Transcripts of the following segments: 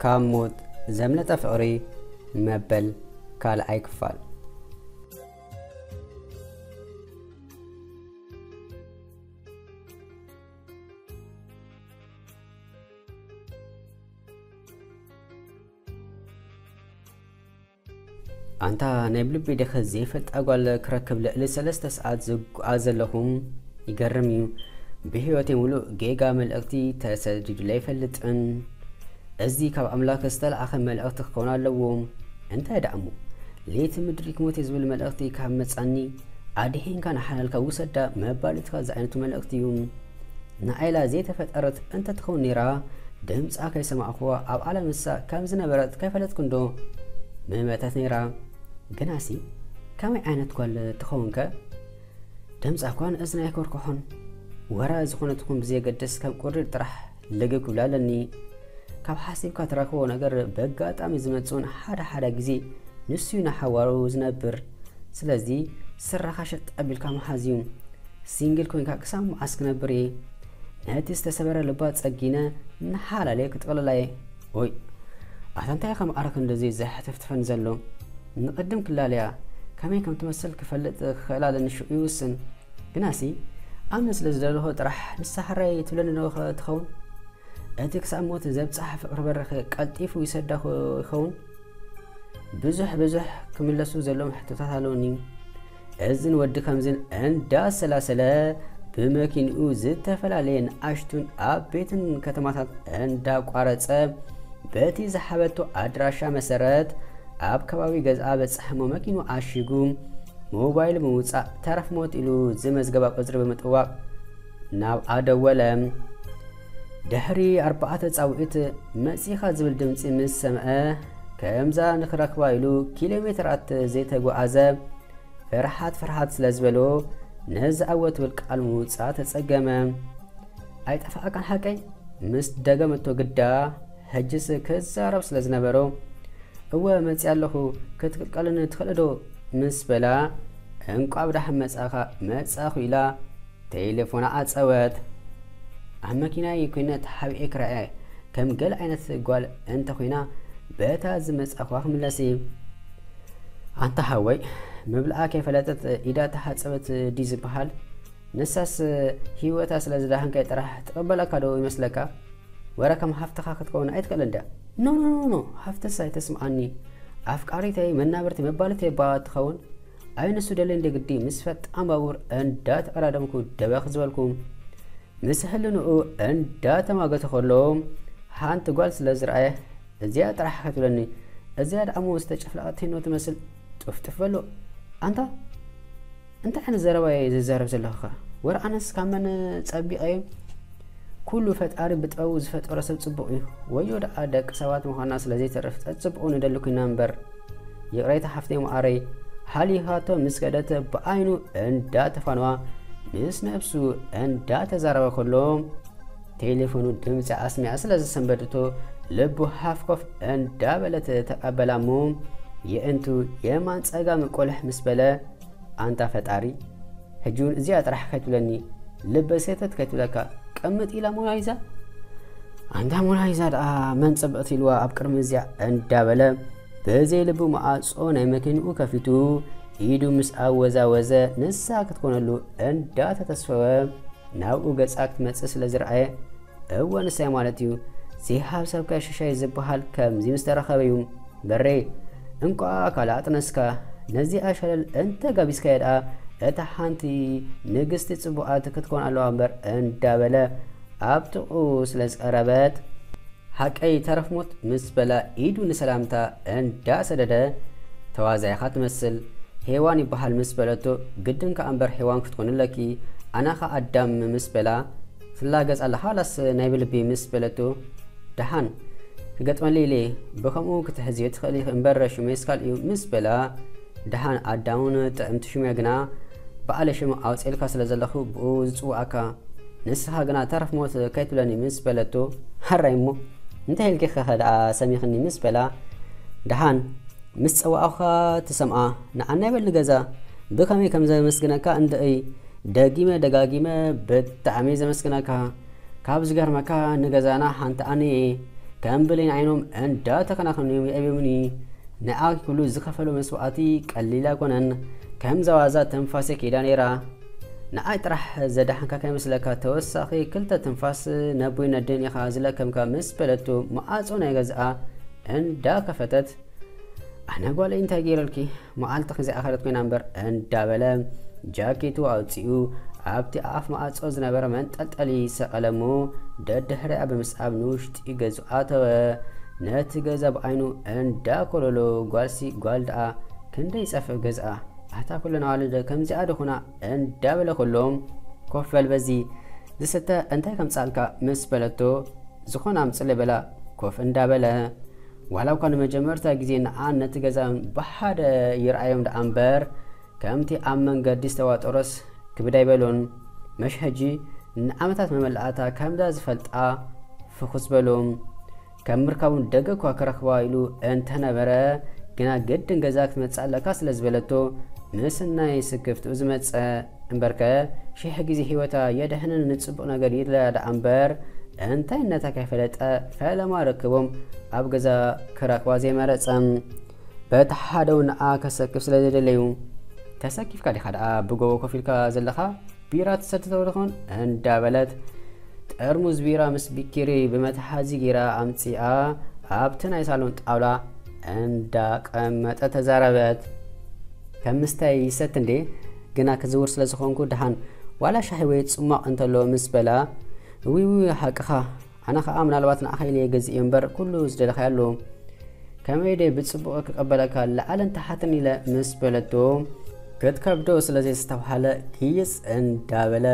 ካብ ሞት ዘምለጠ ፍቕሪ መበል ካልኣይ ክፋል። ኣንታ ናይ ብልቢ ደኸ ዘይፈልጣ ጓል ክረክብ ልዕሊ ሰለስተ ሰዓት ዝጓዓዝ ዘለኹ? ይገርም እዩ። ብህይወተይ ሙሉእ ጌጋ መልእኽቲ ተሰዲዱለይ ኣይፈልጥን። እዚ ካብ ኣምላኽ ዝተላእኸ መልእኽቲ ክኸውን ኣለዎ። እንታይ ደኣ እሞ? ለይቲ ምድሪ ክሞት እየ ዝብል መልእኽቲ ካብ መጻኒ፣ ኣድሒንካ ንሓላልካ ውሰዳ መባልትካ ዝዓይነቱ መልእኽቲ እዩ። ንዓይላ ዘይተፈጠረት እንተትኸውን ነይራ፣ ድምጻ ከይሰማዕኩዋ ኣብ ዓለም ንሳ ከም ዝነበረት ከይፈለጥኩ እንዶ ምመተት ነይራ። ግናሲ፣ ከመይ ዓይነት ጓል ትኸውንከ? ድምጻ እኳ ንእዝኒ ኣይኮርኮሖን። ወረ ዝኾነ ትኹን ብዘየገድስ ከም ቁሪ ጥራሕ ልግብ ክብላ ኣለኒ። ካብ ሓሲብካ ትረኽቦ ነገር በጋጣሚ ዝመጽኡን ሓደ ሓደ ግዜ ንሱ እዩ ንሓዋሩ ዝነብር። ስለዚ ስራኻ ሸጥ ኣቢልካ ምሓዝ እዩ። ሲንግል ኮይንካ ክሳብ መዓስ ክነብር እየ? ነቲ ዝተሰበረ ልባ ጸጊነ ንሓላለየ ክጥቕልላ እየ። ኦይ፣ ኣታ እንታይ ኢኻ መዓረ ክንድዚ ዘሕተፍትፈን ዘሎ? ንቕድም ክላለያ ከመይ ከም ትመስል ክፈልጥ ክኽእል ኣለኒ፣ ሽዑ ይውስን። ግናሲ፣ ኣነ ስለ ዝደለኹ ጥራሕ ንሳ ሕራይ ትብለኒ ዶ ትኸውን? እቲ ክሳብ ሞት ዘብጽሕ ፍቕሪ በረኸ ቀልጢፉ ይሰዳ ይኸውን? ብዙሕ ብዙሕ ክምለሱ ዘለዎም ሕቶታት ኣለውኒ። እዝን ወዲ ከምዝን እንዳሰላሰለ ብመኪንኡ ዝተፈላለየ ንኣሽቱን ኣብ ቤትን ከተማታት እንዳቋረጸ በቲ ዝሓበቶ ኣድራሻ መሰረት ኣብ ከባቢ ገዝኣ በጽሐ እሞ መኪንኡ ዓሺጉ ሞባይል ብምውጻእ ተረፍ ሞት ኢሉ ዝመዝገባ ቁጽሪ ብምጥዋቕ ናብኣ ደወለ። ድሕሪ ኣርባዕተ ጻውዒት መጺኻ ዝብል ድምጺ ምስ ሰምዐ፣ ከምዛ ንኽረኽባ ኢሉ ኪሎ ሜትራት ዘይተጓዓዘ፣ ፍርሓት ፍርሓት ስለ ዝበሎ፣ ነዚ ኣወ ትብል ቃል ምውጻእ ተጸገመ። "ኣይጠፍኣካን ሓቀይ?" ምስ ደገመቶ ግዳ፣ ሕጅስ ክዛረብ ስለ ዝነበሮ፣ "እወ መጺኣ ኣለኹ፣ ክትቅልቀልኒ ትኽእሊ ዶ?" ምስ በላ፣ "እንቋዕ ብደሓን መጻኻ፣ መጻኹ" ኢላ ቴሌፎና ዓጸወት። ኣብ መኪናይ ኮይነ ተሓቢኤ ክረኣየ ከም ገለ ዓይነት ጓል እንተ ኮይና፣ በታ ዝመጻኹዋ ክምለስ እየ። ኣንታ ሓወይ፣ ምብልዓ ከይፈለጠት ኢዳ ተሓጸበት ድዩ ዝበሃል? ንሳስ ህይወታ ስለ ዝደሃንካይ ጥራሕ ትቕበለካ ዶ ይመስለካ? ወረ ከም ሃፍትኻ ክትከውን ኣይትኽእልን ድያ? ኖ፣ ኖ፣ ኖ፣ ኖ፣ ሃፍትስ ኣይተስምዓኒ። ኣፍቃሪተይ፣ መናበርቲ፣ መባልተይ እባ ትኸውን። ኣይ ንሱ ደልየ እንደ ግዲ ምስ ፈጣን ባቡር እንዳተቐዳደምኩ ደበኽ ዝበልኩ። ምስ ህልንኡ እንዳተማገተ ከሎ፣ ሓንቲ ጓል ስለ ዝረኣየ፣ "እዚኣ ጥራሕ ከትብለኒ፣ እዚኣ ደኣ እሞ ዝተጨፍለቐት ቴኖ ትመስል ጥፍጥፍ በሎ። ኣንታ እንታይ ዓይነት ዘረባ እዩ ዝዛረብ ዘለኹ ኸ? ወረ ኣነስ ካብ መን ጸቢቐ እየ? ኩሉ ፈጣሪ ብጥበቡ ዝፈጠሮ ሰብ ጽቡቕ እዩ። ወዮ ደኣ ደቂ ሰባት ምዃንና ስለ ዘይተርፍ ጸጽብቑ ንደሊ ኩና እምበር። ይቕሬታ ሓፍተይ መዓረይ፣ ሃሊኻቶ ምስ ከደት ብዓይኑ እንዳተፋነዋ ምስ ነብሱ እንዳተዛረበ ከሎ፣ ቴሌፎኑ ድምፂ ኣስሚዓ ስለ ዘሰንበደቶ ልቡ ሃፍ ኮፍ እንዳበለት ተቐበላ እሞ የእንቱ የማን ጸጋም ቆልሕ ምስ በለ፣ ኣንታ ፈጣሪ፣ ሕጂ እውን እዚኣ ጥራሕ ከይትብለኒ፣ ልበይ ሰተት ከይትብለካ፣ ቅምጥ ኢላ ሞናሊዛ። ኣንታ ሞናሊዛ ደኣ መን ጽብቕቲ ኢልዋ ኣብ ቅድሚ እዚኣ እንዳበለ፣ ብዘይ ልቡ መዓጾ ናይ መኪንኡ ከፊቱ፣ ኢዱ ምስ ኣወዛወዘ፣ ንሳ ክትኮነሉ እንዳተተስፈወ፣ ናብኡ ገጻ ክትመጽእ ስለ ዝረኣየ፣ እወ ንሳይ ማለት እዩ፣ ዘይሃብ ሰብከ ሽሻይ ዝበሃል ከምዚ ምስ ተረኸበ እዩ። በሬ፣ እንቋዕ ካልእ ኣጥነስካ፣ ነዚኣ ሸለል እንተ ጋቢዝካያ ደኣ፣ እታ ሓንቲ ንግስቲ ጽቡቓት ክትኮን ኣለዋ እምበር እንዳበለ ኣብ ጥቕኡ ስለ ዝቐረበት፣ ሓቀይ ተረፍ ሞት ምስ በላ ኢዱ ንሰላምታ እንዳሰደደ፣ ተዋዛኢኻ ትመስል። ሄዋን ይበሃል ምስ በለቶ፣ ግድን ከኣ እምበር ሄዋን ክትኮኒ ኣለኪ፣ ኣነ ኸኣ ኣዳም ምስ በላ፣ ትላገጽ ኣለኻ ዋላስ ናይ ብልቢ ምስ በለቶ፣ ደሓን ክገጥመሉ ኢለ፣ ብኸምኡ ክትሕዝዮ ትኽእሊ ኢኺ እምበር ሽመይስ ካልእ እዩ ምስ በላ፣ ደሓን ኣዳም እውን ጥዕምቲ ሽም እያ ግና፣ በዓለ ሽም ኣውፅኤልካ ስለ ዘለኹ ብኡ ዝፅውዓካ። ንስኻ ግና ተረፍ ሞት ከይትብለኒ ምስ በለቶ፣ "ሓራይ እሞ እንታይ ኢልኪ ኸ ደኣ ሰሚኽኒ?" ምስ በላ፣ ደሓን ምስ ጸዋዕኹኻ ትሰምዓ፣ ንዓናይ በል ንገዛ። ብኸመይ ከም ዘመስግነካ እንድዒ፣ ደጊመ ደጋጊመ ብጣዕሚ ዘመስግነካ። ካብ ዝገርመካ ንገዛና ሓንቲ ኣነ እየ፣ ከም ብሌን ዓይኖም እንዳተኸናኸኑ እዮም የዕብዩኒ። ንኣይ ክብሉ ዝኸፈሉ መስዋእቲ ቀሊል ኣይኮነን። ከም ዘዋዛ ትንፋሰይ ከይዳ ነይራ። ንኣይ ጥራሕ ዘዳሓንካ ከይመስለካ፣ ተወሳኺ ክልተ ትንፋስ ነቦይ ነደን ኢኻ ዝለከምካ ምስ በለቶ፣ መዓጾ ናይ ገዝኣ እንዳከፈተት፣ ኣነ ጓለይ እንታይ ገይረልኪ? መዓልትኺ ዘይኣኸለት ኮይና እምበር፣ እንዳበለ ጃኬቱ ኣውፂኡ ኣብቲ ኣፍ መዓጾ ዝነበረ መንጠልጠሊ ሰቐለ እሞ፣ ደድሕሪኣ ብምስዓብ ንውሽጢ ገዝኡ ኣተወ። ነቲ ገዛ ብዓይኑ እንዳኮለሎ፣ ጓልሲ ጓል ደኣ ክንደይ ይጸፍእ ገዝኣ፣ ኣታ ኩለን ኣዋልድ ከምዚኣ ድኹና እንዳበለ ከሎ፣ ኮፍ በል በዚ ዝስተ እንታይ ከምጻልካ ምስ በለቶ፣ ዝኾነ ኣምጽለይ በላ ኮፍ እንዳበለ። ዋላ እኳ ንመጀመርታ ግዜ ንዓን ነቲ ገዛን ብሓደ ይርኣዮም ደኣ እምበር፣ ከምቲ ኣብ መንገዲ ዝተዋጠሮስ ክብድ ኣይበሎን። መሽ ሕጂ ንዓመታት መመላእታ ከምዛ ዝፈልጣ ፍኹስ በሎም። ከም ምርካቡን ደገ እኳ ክረኽባ ኢሉ እንተነበረ፣ ግና ግድን ገዛ ክትመጽእ ኣለካ ስለ ዝበለቶ፣ ምስናይ ስክፍትኡ ዝመጸ እምበርከ፣ ሽሕ ግዜ ህይወታ የድሕንን ንጽቡቕ ነገር ይድለያ ደኣ እምበር፣ እንታይነታ ከይፈለጠ ፈለማ ርክቦም ኣብ ገዛ ክረኽባ ዘይመረጸ። በቲ ሓደ ንዓ ከሰክፍ ስለ ዘደለዩ፣ "ተሰኪፍካ ዲኻ ደኣ ብጎቦ ኮፍ ኢልካ ዘለኻ? ቢራ ትሰቲ ተው ደኾን?" እንዳበለት፣ ጠርሙዝ ቢራ ምስ ቢኪሪ ብመትሓዚ ጌራ ኣምጺኣ ኣብቲ ናይ ሳሎን ጣውላ እንዳቐመጠ ተዛረበት። "ከም ምስታይ ይሰቲ እንዴ? ግና ክዝውር ስለ ዝኾንኩ ደሓን ዋላ ሻሂ ወይ ጽሟቕ እንተሎ" ምስ በላ፣ "እዊዊ ሓቅኻ፣ ኣነ ኸኣ ምናልባት ንዓኻ ኢለ እየ ገዚኤዮ እምበር ኩሉ ዝደለኻዮ ኣሎ። ከመይ ደይ ብጽቡቕ ክቐበለካ ላዕልን ታሕትን ኢለ" ምስ በለቶ፣ ክትከብዶ ስለ ዘይስተብሃለ ክይስ እንዳበለ፣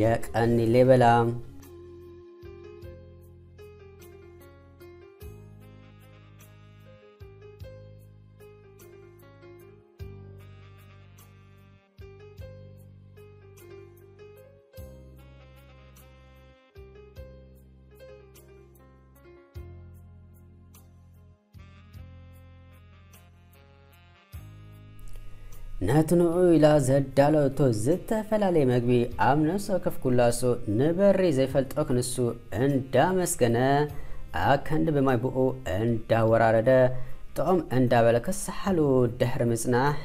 "የቐኒለይ" በላ። ነቲ ንኡ ኢላ ዘዳለወቶ ዝተፈላለየ መግቢ ኣብ ነፍሲ ወከፍ ኩላሶ ንበሪ ዘይፈልጦ ክንሱ እንዳመስገነ፣ ኣከንዲ ብማይ ብኡ እንዳወራረደ፣ ጥዑም እንዳበለ ክሰሓሉ ድሕሪ ምጽናሕ፣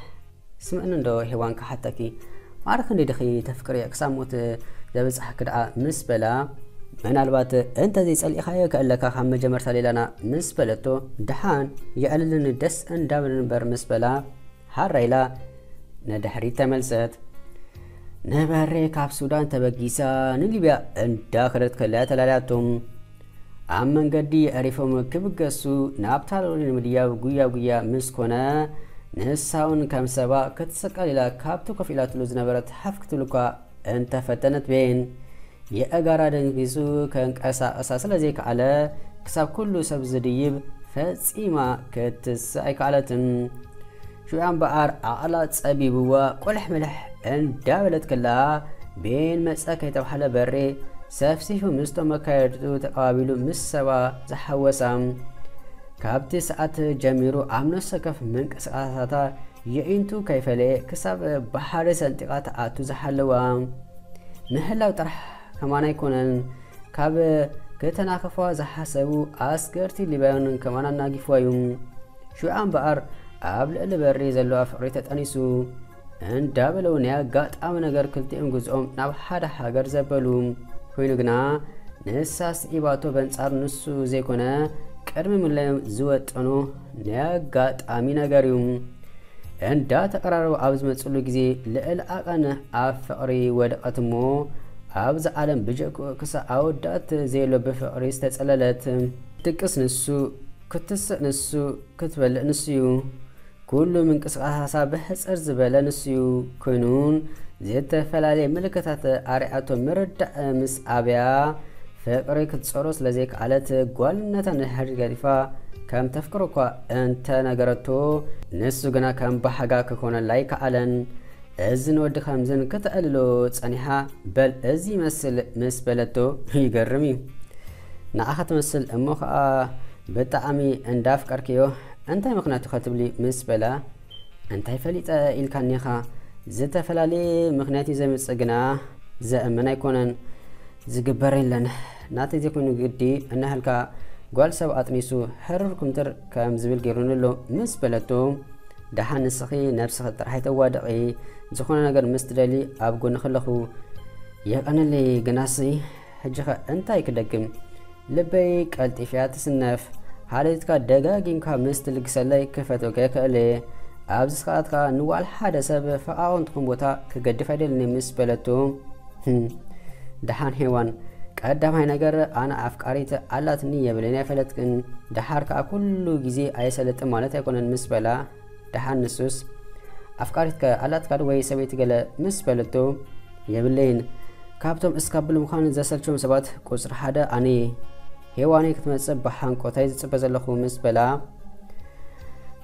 "ስምዕኒ እንዶ ሄዋን ክሓተኪ፣ ማዕረ ክንደይ ድኺ ተፍቅርዮ ክሳብ ሞት ዘብጽሓኪ ደኣ?" ምስ በላ፣ "ምናልባት እንተ ዘይጸሊእኻዮ ክእለካ ካብ መጀመርታ ሌላና" ምስ በለቶ፣ "ደሓን የዕልልኒ ደስ እንዳበለኒ እምበር" ምስ በላ፣ ሃራ ኢላ ንድሕሪት ተመልሰት። ንበሬ ካብ ሱዳን ተበጊሳ ንሊብያ እንዳኸደት ከላ ተላልያቶም። ኣብ መንገዲ ኣሪፎም ክብገሱ ናብታ ሎሪ ንምድያብ ጉያ ጉያ ምስ ኮነ፣ ንሳ እውን ከም ሰባ ክትስቀል ኢላ ካብቲ ኮፍ ኢላትሉ ዝነበረት ሓፍ ክትብል እኳ እንተፈተነት፣ ቤን የእጋራ ደንጊሱ ከንቀሳቐሳ ስለ ዘይከኣለ፣ ክሳብ ኩሉ ሰብ ዝድይብ ፈጺማ ክትስእ ኣይከኣለትን። ሽዑ እምበኣር ዓቕላ ጸቢብዋ ቁልሕ ምልሕ እንዳበለት ከላ፣ ቤን መጸ ከይተባህለ በሬ ሰፍሲፉ ምስቶም መካየድቱ ተቐባቢሉ ምስ ሰባ ዝሓወሳ። ካብቲ ሰዓት ጀሚሩ ኣብ ነፍሲ ወከፍ ምንቅስቓሳታ የዒንቱ ከይፈለየ ክሳብ ባሕሪ ሰንጢቓ ትኣቱ ዝሓለዋ። ምህላው ጥራሕ ከማን ኣይኮነን፣ ካብ ከተናኽፋ ዝሓሰቡ ኣስገርቲ ሊባኖን ከማን ኣናጊፍዋ እዩ። ሽዑ እምበኣር ኣብ ልዕሊ በሪ ዘለዋ ፍቕሪ ተጠኒሱ እንዳበለው ናይ ኣጋጣሚ ነገር ክልቲኦም ግዝኦም ናብ ሓደ ሃገር ዘበሉ። ኮይኑ ግና ንሳ ስዒባቶ በንጻር ንሱ ዘይኮነ ቅድሚ ምለዮም ዝወጠኑ ናይ ኣጋጣሚ ነገር እዩ። እንዳተቐራረቡ ኣብ ዝመጽሉ ግዜ ልዕሊ ዓቐን ኣብ ፍቕሪ ወደቐት እሞ ኣብዛ ዓለም ብጀክኡ ክሳብ ኣወዳት ዘየሎ ብፍቕሪ ዝተጸለለት። ክትድቅስ ንሱ፣ ክትስእ ንሱ፣ ክትበልዕ ንሱ እዩ። ኩሉ ምንቅስቓሳ ብሕጽር ዝበለ ንሱ እዩ። ኮይኑን ዝተፈላለየ ምልክታት ኣርኣያቶ ምርዳእ ምስ ኣብያ ፍቕሪ ክትጸሮ ስለ ዘይከኣለት ጓልነታ ንድሕሪት ገዲፋ ከም ተፍቅሮ እኳ እንተነገረቶ ንሱ ግና ከም ባህጋ ክኾነላ ኣይከኣለን። እዝን ወዲ ከምዝን ክተዕልሎ ጸኒሓ፣ በል እዚ ይመስል ምስ በለቶ፣ ይገርም እዩ። ንዓኻ ትመስል እሞ ኸኣ ብጣዕሚ እንዳፍቀርክዮ እንታይ ምኽንያቱ ኸትብሊ ምስ በላ፣ እንታይ ፈሊጠ ኢልካኒ ኢኻ። ዝተፈላለየ ምኽንያት እዩ ዘምጽእ ግና ዘእምን ኣይኮነን። ዝግበር የለን። ናተይ ዘይኮይኑ ግዲ እናሃልካ ጓል ሰብ ኣጥኒሱ ሕርር ኩምትር ከም ዝብል ገይሩኒ ኣሎ ምስ በለቶ፣ ደሓን ንስኺ ነብስኺ ጥራሕ ኣይተዋድቒ፣ ዝኾነ ነገር ምስ ትደሊ ኣብ ጎንኺ ኣለኹ። የቐንለይ ግናሲ፣ ሕጂኸ እንታይ ክደግም? ልበይ ቀልጢፍያ ትስነፍ። ሓለይትካ ደጋጊምካ ምስ ትልግሰለይ ክፈትወካ ይክእል እየ። ኣብዚ ስኻትካ ንዋል ሓደ ሰብ ፈቓቕ እንትኹን ቦታ ክገድፍ ኣይደልን ምስ በለቱ፣ "ህም፣ ደሓን ሄዋን፣ ቀዳማይ ነገር ኣነ ኣፍቃሪት ኣላትኒ የብለይን ኣይፈለጥክን። ደሓር ከኣ ኩሉ ግዜ ኣይሰለጥን ማለት ኣይኮነን" ምስ በላ፣ ደሓን ንሱስ ኣፍቃሪትከ ኣላትካ ዶ ወይ ሰበይቲ ገለ ምስ በለቶ፣ የብለይን፣ ካብቶም እስካብል ምዃን ዘሰልችዎም ሰባት ቁጽሪ ሓደ ኣነ እየ። ሄዋነይ ክትመጽእ ብሓንቆታይ ዝጽበ ዘለኹ ምስ በላ፣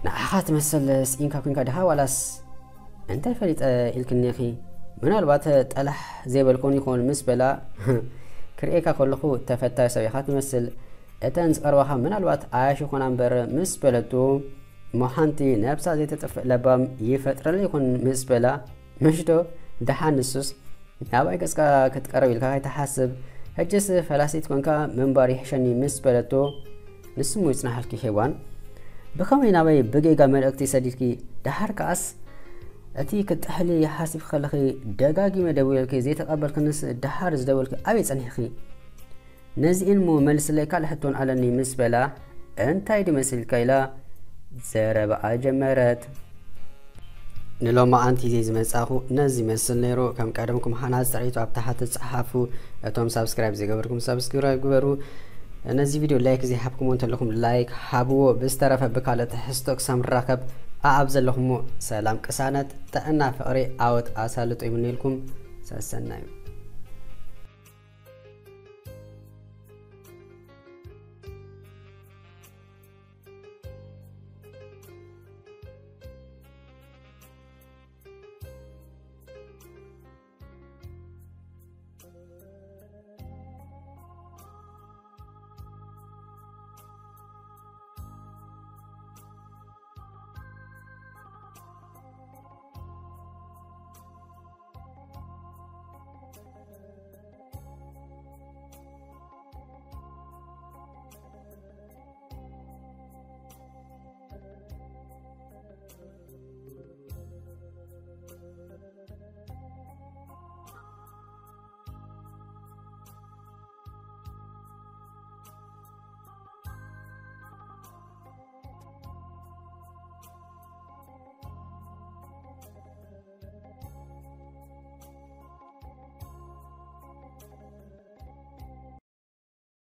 ንዓኻ ትመስል ስኢንካ ኮንካ ድኻ ዋላስ እንታይ ፈሊጠ ኢልክኒ ኢኺ? ምናልባት ጠላሕ ዘይበልኮን ይኸውን ምስ በላ፣ ክርእየካ ከለኹ ተፈታዊ ሰብ ኢኻ ትመስል። እተን ዝቐርባኻ ምናልባት ኣያሽ ይኾና እምበር ምስ በለቱ፣ እሞ ሓንቲ ነብሳ ዘይተጥፍእ ለባም ይፈጥረለይ ይኾን ምስ በላ፣ ምሽዶ ደሓን ንሱስ ናባይ ገጽካ ክትቀርብ ኢልካ ከይትሓስብ፣ ሕጅስ ፈላሲት ኮንካ ምንባር ይሕሸኒ ምስ በለቶ፣ ንስሙ ይጽናሓልኪ ሄዋን፣ ብኸመይ ናባይ ብጌጋ መልእኽቲ ሰዲድኪ? ደሓር ከኣስ እቲ ክትጥሕሊ ሓሲብኪ ከለኺ ደጋጊመ ደዊለልኪ ዘይተቐበልክንስ ደሓር ዝደወልኪ ኣበይ ጸኒሕኪ? ነዚኤን እሞ መልስለይ ካልእ ሕቶን ኣለኒ ምስ በላ፣ እንታይ ድመሲልካ ኢላ ዘረባኣ ጀመረት። ንሎማዓንቲ ዘይ ዝመጻኹ ነዚ ይመስል ነይሩ። ከም ቀደምኩም ሃናጺ ርኢቶ ኣብ ታሕቲ ጸሓፉ። እቶም ሳብስክራይብ ዘይገበርኩም ሳብስክራይብ ግበሩ። ነዚ ቪድዮ ላይክ ዘይሃብኩሞ እንተለኹም ላይክ ሃብዎ። ብዝተረፈ ብካልእ ትሕዝቶ ክሳብ ንራኸብ ኣኣብ ዘለኹሞ ሰላም ቅሳነት ጥዕና ፍቕሪ ዓወት ኣሳልጦ ይምነየልኩም። ሰሰናዩ።